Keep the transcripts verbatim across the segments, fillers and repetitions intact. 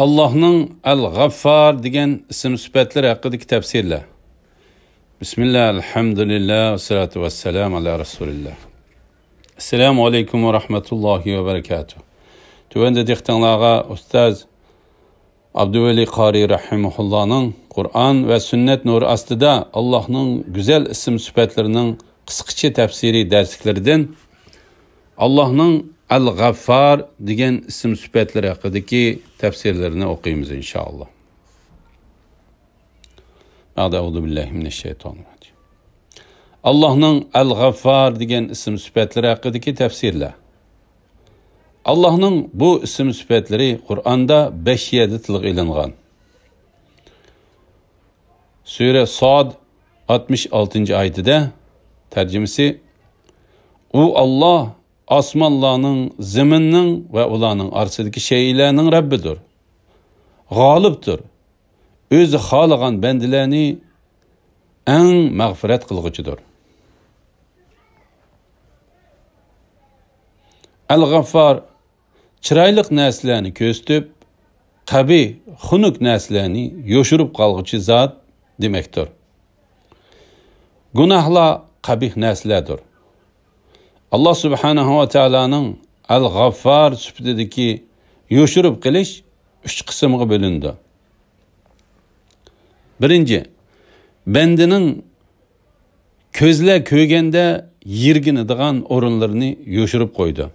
ئاللاھنىڭ ئەل-غەففار دېگەن ئىسىم سۈپەتلىرى ھەققىدىكى تەپسىرلەر. بىسمىللا، ئەلھەمدۇلىللا، ۋەسسالاتۇ ۋەسسالامۇ ئالا رەسۇلىللا. ئەسسالامۇ ئەلەيكۇم ۋە رەھمەتۇللاھى ۋە بەرىكاتۇھ. تۆۋەندە دىققىتىڭلارغا ئۇستاز ئابدۇۋەلى قارى رەھىمەھۇللانىڭ قۇرئان ۋە سۈننەت نۇرى ئاستىدا ئاللاھنىڭ گۈزەل ئىسىم سۈپەتلىرىنىڭ قىسقىچە تەپسىرىي دەرسلىكلىرىدىن ئاللاھنىڭ ئەل-غەففار دېگەن ئىسىم سۈپەتلىرى ھەققىدىكى تەپسىرلىرىنى ئوقۇيمىز، ئىنشائاللا. بەئدە، ئەئۇزۇ بىللاھى مىنەششەيتانىررەجىم. ئاللاھنىڭ ئەل-غەففار دېگەن ئىسىم سۈپەتلىرى ھەققىدىكى تەپسىرلەر. ئاللاھنىڭ بۇ ئىسىم سۈپەتلىرى قۇرئاندا بەش يەردە تىلغا ئېلىنغان. سۈرە ساد، ئاتمىش ئالتىنچى ئايىتىدە، تەرجىمىسى، ئۇ ئاللاھ ئاسمانلارنىڭ، زېمىننىڭ ۋە ئۇلارنىڭ ئارىسىدىكى شەيئىلەرنىڭ رەببىدۇر. غالىبتۇر. ئۆزى خالىغان بەندىلەرنى ئەڭ مەغپىرەت قىلغۇچىدۇر. ئەل-غەففار چىرايلىق نەرسىلەرنى كۆرسىتىپ، قەبىھ، خۇنۈك نەرسىلەرنى يوشۇرۇپ قالغۇچى زات دېمەكتۇر. گۇناھلار قەبىھ نەرسىلەردۇر. ئاللاھ سۇبھانەھۇ ۋە تائالانىڭ ئەل-غەففار سۈپىتىدىكى يوشۇرۇپ قېلىش ئۈچ قىسىمغا بۆلۈنىدۇ. بىرىنچى، بەندىنىڭ كۆزلەر كۆرگەندە يىرگىنىدىغان ئورۇنلىرىنى يوشۇرۇپ قويىدۇ.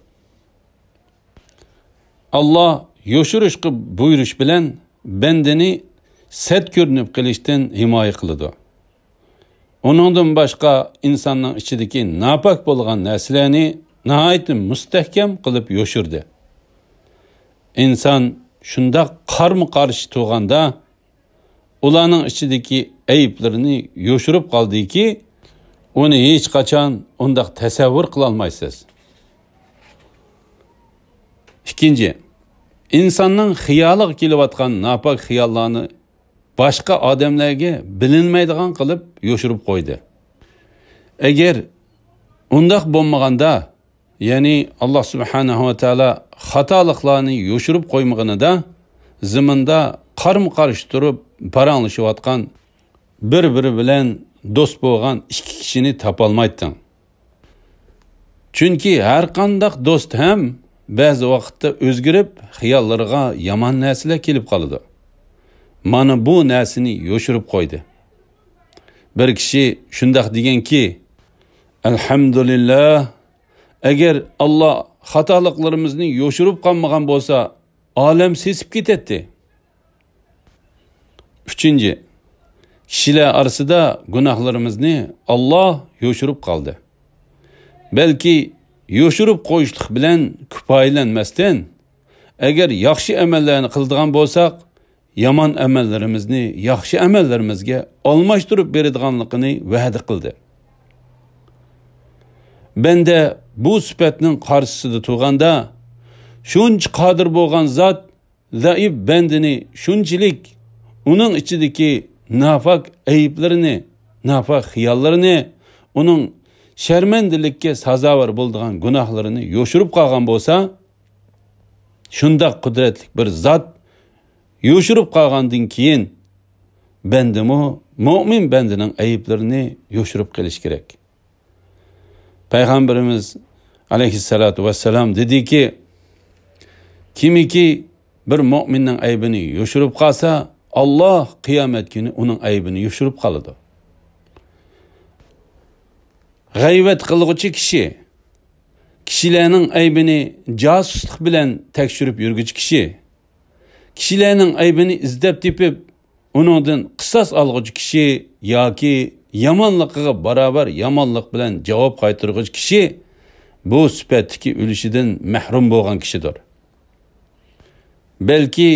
ئاللاھ يوشۇرۇشقا بۇيرۇش بىلەن بەندىنى سەت كۆرۈنۈپ قېلىشتىن ھىمايە قىلىدۇ. ئۇنىڭدىن باشقا ئىنساننىڭ ئىچىدىكى ناپاك بولغان نەرسىلەرنى ناھايىتى مۇستەھكەم قىلىپ يوشۇردى. ئىنسان شۇنداق قارمۇ قارشى تۇرغاندا، ئۇلارنىڭ ئىچىدىكى ئەيىبلىرىنى يوشۇرۇپ قالدىكى، ئۇنى ھېچقاچان ئۇنداق تەسەۋۋۇر قىلالمايسىز. ئىككىنچى، ئىنساننىڭ خىيالىغا كېلىۋاتقان ناپاك خىياللارنى باشقا ئادەملەرگە بىلىنمەيدىغان قىلىپ يوشۇرۇپ قويدى. ئەگەر ئۇنداق بولمىغاندا، يەنى ئاللاھ سۇبھانەھۇ ۋە تائالا خاتالىقلارنى يوشۇرۇپ قويمىغىنىدا، زېمىندا قارمۇ قارشى تۇرۇپ پاراڭلىشىۋاتقان، بىر-بىرى بىلەن دوست بولغان ئىككى كىشىنى تاپالمايتتىڭ. چۈنكى ھەرقانداق دوست ھەم بەزى ۋاقىتتا ئۆزگىرىپ، خىياللىرىغا يامان نەرسىلەر كېلىپ قالىدۇ. مانا بۇ نەرسىنى يوشۇرۇپ قويدى. بىر كىشى شۇنداق دېگەنكى، ئەلھەمدۇلىللا، ئەگەر ئاللاھ خاتالىقلىرىمىزنى يوشۇرۇپ قالمىغان بولسا، ئالەم سېسىپ كېتەتتى. ئۈچىنچى، كىشىلەر ئارىسىدا گۇناھلىرىمىزنى ئاللاھ يوشۇرۇپ قالدى. بەلكى يوشۇرۇپ قويۇشلۇق بىلەن كۇپايىلەنمەستىن، ئەگەر ياخشى ئەمەللەرنى قىلىدىغان بولساق، يامان ئەمەللىرىمىزنى ياخشى ئەمەللىرىمىزگە ئالماشتۇرۇپ بېرىدىغانلىقىنى ۋەدە قىلدى. بەندە بۇ سۈپەتنىڭ قارشىسىدا تۇرغاندا، شۇنچە قادىر بولغان زات زەئىپ بەندىنى شۇنچىلىك ئۇنىڭ ئىچىدىكى ناپاك ئەيىبلىرىنى، ناپاك خىياللىرىنى، ئۇنىڭ شەرمەندىلىككە سازاۋەر بولىدىغان گۇناھلىرىنى يوشۇرۇپ قالغان بولسا، شۇنداق قۇدرەتلىك بىر زات يوشۇرۇپ قالغاندىن كېيىن، بەندىمۇ مۆمىن بەندىنىڭ ئەيىبلىرىنى يوشۇرۇپ قېلىش كېرەك. پەيغەمبىرىمىز ئەلەيھىسسالاتۇ ۋەسسالام دېدىكى، كىمكى بىر مۆمىننىڭ ئەيىبىنى يوشۇرۇپ قالسا، ئاللاھ قىيامەت كۈنى ئۇنىڭ ئەيىبىنى يوشۇرۇپ قالىدۇ. غەيۋەت قىلغۇچى كىشى، كىشىلەرنىڭ ئەيىبىنى جاسۇسلۇق بىلەن تەكشۈرۈپ يۈرگۈچى كىشى، كىشىلەرنىڭ ئەيىبىنى ئىزدەپ تېپىپ، ئۇنىڭدىن قىساس ئالغۇچى كىشى ياكى يامانلىقىغا باراۋەر يامانلىق بىلەن جاۋاب قايتۇرغۇچى كىشى بۇ سۈپەتتىكى ئۈلۈشىدىن مەھرۇم بولغان كىشىدۇر. بەلكى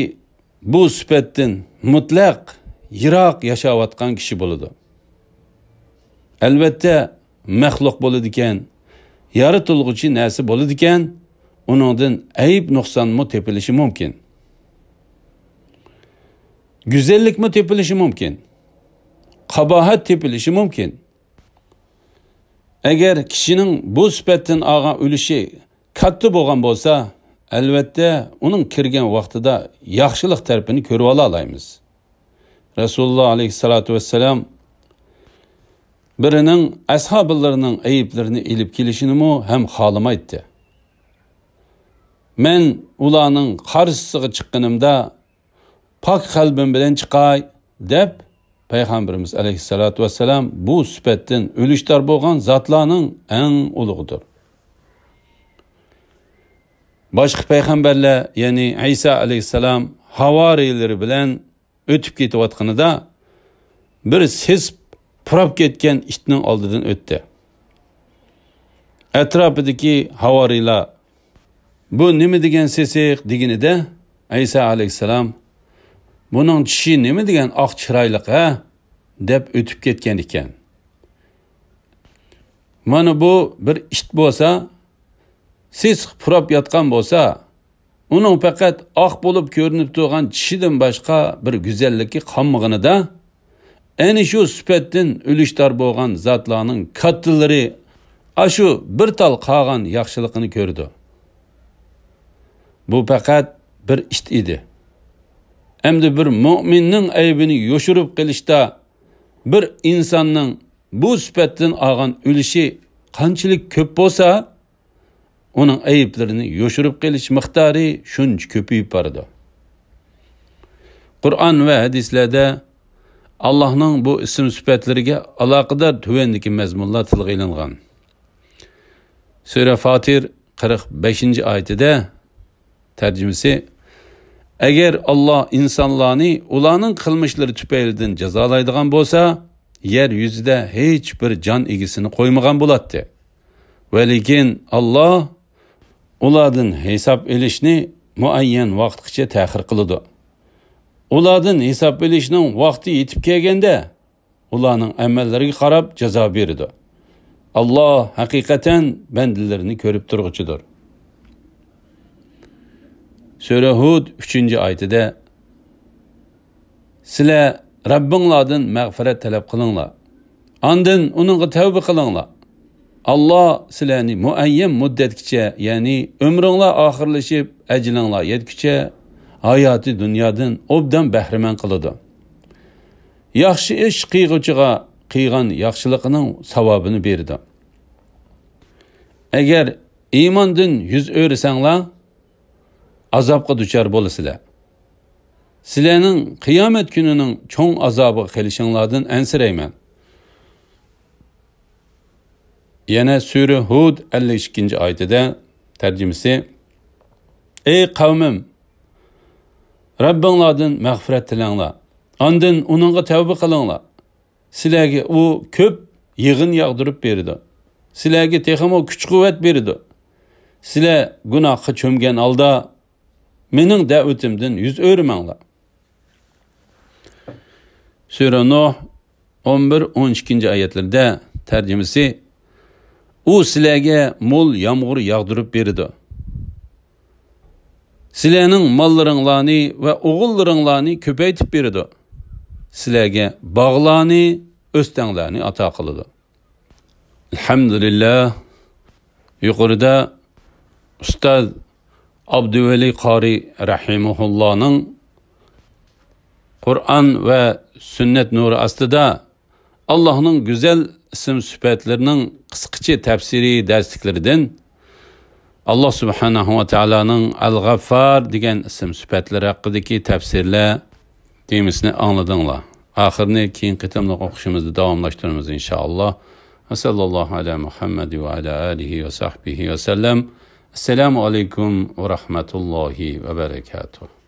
بۇ سۈپەتتىن مۇتلەق يىراق ياشاۋاتقان كىشى بولىدۇ. ئەلۋەتتە، مەخلۇق بولىدىكەن، يارىتىلغۇچى نەرسە بولىدىكەن، ئۇنىڭدىن ئەيىب نۇقسانمۇ تېپىلىشى مۇمكىن. گۈزەللىكمۇ تېپىلىشى مۇمكىن. قاباھەت تېپىلىشى مۇمكىن. ئەگەر كىشىنىڭ بۇ سۈپەتتىن ئالغان ئۈلۈشى كاتتا بولغان بولسا، ئەلۋەتتە، ئۇنىڭ كىرگەن ۋاقتىدا ياخشىلىق تەرىپىنى كۆرۈۋالالايمىز. رەسۇلۇللا ئەلەيھىسسالاتۇ ۋەسسالام بىرىنىڭ ئەسھابىلىرىنىڭ ئەيىبلىرىنى ئېلىپ كېلىشىنىمۇ ھەم خالىمايتتى. مەن ئۇلارنىڭ قارشىسىغا چىققىنىمدا، پاك قەلبىم بىلەن چىقاي، دەپ، پەيغەمبىرىمىز ئەلەيھىسسالاتۇ ۋەسسالام بۇ سۈپەتتىن ئۈلۈشدار بولغان زاتلارنىڭ ئەڭ ئۇلۇغىدۇر. باشقا پەيغەمبەرلەر، يەنى ئەيسا ئەلەيھىسسالام ھاۋارىيلىرى بىلەن ئۆتۈپ كېتىۋاتقىنىدا، بىر سېسىپ پۇراپ كەتكەن ئىتنىڭ ئالدىدىن ئۆتتى. ئەتراپىدىكى ھاۋارىيلار، «بۇ نېمە دېگەن سېسىق؟» دېگىنىدە، ئەيسا ئەلەيھىسسالام، «بۇنىڭ چىشى نېمە دېگەن ئاق چىرايلىق ھە؟» دەپ ئۆتۈپ كەتكەن ئىكەن. مانا بۇ بىر ئىت بولسا، سېسىق پۇراپ ياتقان بولسا، ئۇنىڭ پەقەت ئاق بولۇپ كۆرۈنۈپ تۇرغان چىشىدىن باشقا بىر گۈزەللىكى قالمىغىنىدا، ئەنە شۇ سۈپەتتىن ئۈلۈشدار بولغان زاتلارنىڭ كاتتىلىرى ئاشۇ بىر تال قالغان ياخشىلىقىنى كۆرىدۇ. بۇ پەقەت بىر ئىت ئىدى. ئەمدى بىر مۆمىننىڭ ئەيىبىنى يوشۇرۇپ قېلىشتا بىر ئىنساننىڭ بۇ سۈپەتتىن ئالغان ئۈلۈشى قانچىلىك كۆپ بولسا، ئۇنىڭ ئەيىبلىرىنى يوشۇرۇپ قېلىش مىقدارى شۇنچە كۆپىيىپ بارىدۇ. قۇرئان ۋە ھەدىسلەردە ئاللاھنىڭ بۇ ئىسىم سۈپەتلىرىگە ئالاقىدار تۆۋەندىكى مەزمۇنلار تىلغا ئېلىنغان. سۈرە فاتىر قىرىق بەشىنچى ئايىتىدە، تەرجىمىسى، ئەگەر ئاللاھ ئىنسانلارنى ئۇلارنىڭ قىلمىشلىرى تۈپەيلىدىن جازالايدىغان بولسا، يەر يۈزىدە ھېچ بىر جان ئىگىسىنى قويمىغان بولاتتى. ۋەلىكىن ئاللاھ ئۇلاردىن ھېساب ئېلىشنى مۇئەييەن ۋاقىتقىچە تەخىر قىلىدۇ. ئۇلاردىن ھېساب ئېلىشنىڭ ۋاقتى يېتىپ كەلگەندە، ئۇلارنىڭ ئەمەللىرىگە قاراپ جازا بېرىدۇ. ئاللاھ ھەقىقەتەن بەندىلىرىنى كۆرۈپ تۇرغۇچىدۇر. سۈرە ھۇد ئۈچىنچى ئايىتىدە، سىلەر رەببىڭلاردىن مەغپىرەت تەلەپ قىلىڭلار. ئاندىن ئۇنىڭغا تەۋبە قىلىڭلار. ئاللاھ سىلەرنى مۇئەييەن مۇددەتكىچە، يەنى ئۆمرۈڭلار ئاخىرلىشىپ، ئەجىلىڭلار يەتكۈچە ھاياتى دۇنيادىن ئوبدان بەھرىمەن قىلىدۇ. ياخشى ئىش قىلغۇچىغا قىلغان ياخشىلىقىنىڭ ساۋابىنى بېرىدۇ. ئەگەر ئىماندىن يۈز ئۆرۈسەڭلار، ئازابقا دۇچار بولىسىلەر. سىلەرنىڭ قىيامەت كۈنىنىڭ چوڭ ئازابىغا قېلىشىڭلاردىن ئەنسىرەيمەن. يەنە سۈرە ھۇد ئەللىك ئىككىنچى ئايىتىدە، تەرجىمىسى، ئەي قەۋمىم، رەببىڭلاردىن مەغپىرەت تىلەڭلار، ئاندىن ئۇنىڭغا تەۋبە قىلىڭلار. سىلەرگە ئۇ كۆپ يېغىن ياغدۇرۇپ بېرىدۇ. سىلەرگە تېخىمۇ كۈچ-قۇۋۋەت بېرىدۇ. سىلەر گۇناھقا چۆمگەن ھالدا مېنىڭ دەۋىتىمدىن يۈز ئۆرۈمەڭلار. سۈرە نۇھ ئون بىر، ئون ئىككىنچى ئايەتلىرىدە، تەرجىمىسى، ئۇ سىلەرگە مول يامغۇر ياغدۇرۇپ بېرىدۇ. سىلەرنىڭ ماللىرىڭلارنى ۋە ئوغۇللىرىڭلارنى كۆپەيتىپ بېرىدۇ. سىلەرگە باغلارنى، ئۆستەڭلەرنى ئاتا قىلىدۇ. ئەلھەمدۇلىللا. يۇقىرىدا ئۇستاز ئابدۇۋەلى قارى رەھىمەھۇللانىڭ قۇرئان ۋە سۈننەت نۇرى ئاستىدا ئاللاھنىڭ گۈزەل ئىسىم سۈپەتلىرىنىڭ قىسقىچە تەپسىرىي دەرسلىكلىرىدىن، ئاللاھ سۇبھانەھۇ ۋە تائالانىڭ ئەل-غەففار دېگەن ئىسىم سۈپەتلىرى ھەققىدىكى تەپسىرلەر تېمىسىنى ئاڭلىدىڭلار. ئاخىرىنى كېيىنكى قېتىملىق ئوقۇشىمىزدا داۋاملاشتۇرىمىز، ئىنشائاللاھ. ۋە سەللەللاھۇ ئەلا مۇھەممەد ۋە ئەلا ئالىھى ۋە سەھبىھى ۋە سەللەم. ئەسسالامۇ ئەلەيكۇم ۋە رەھمەتۇللاھى ۋە بەرەكاتۇھ.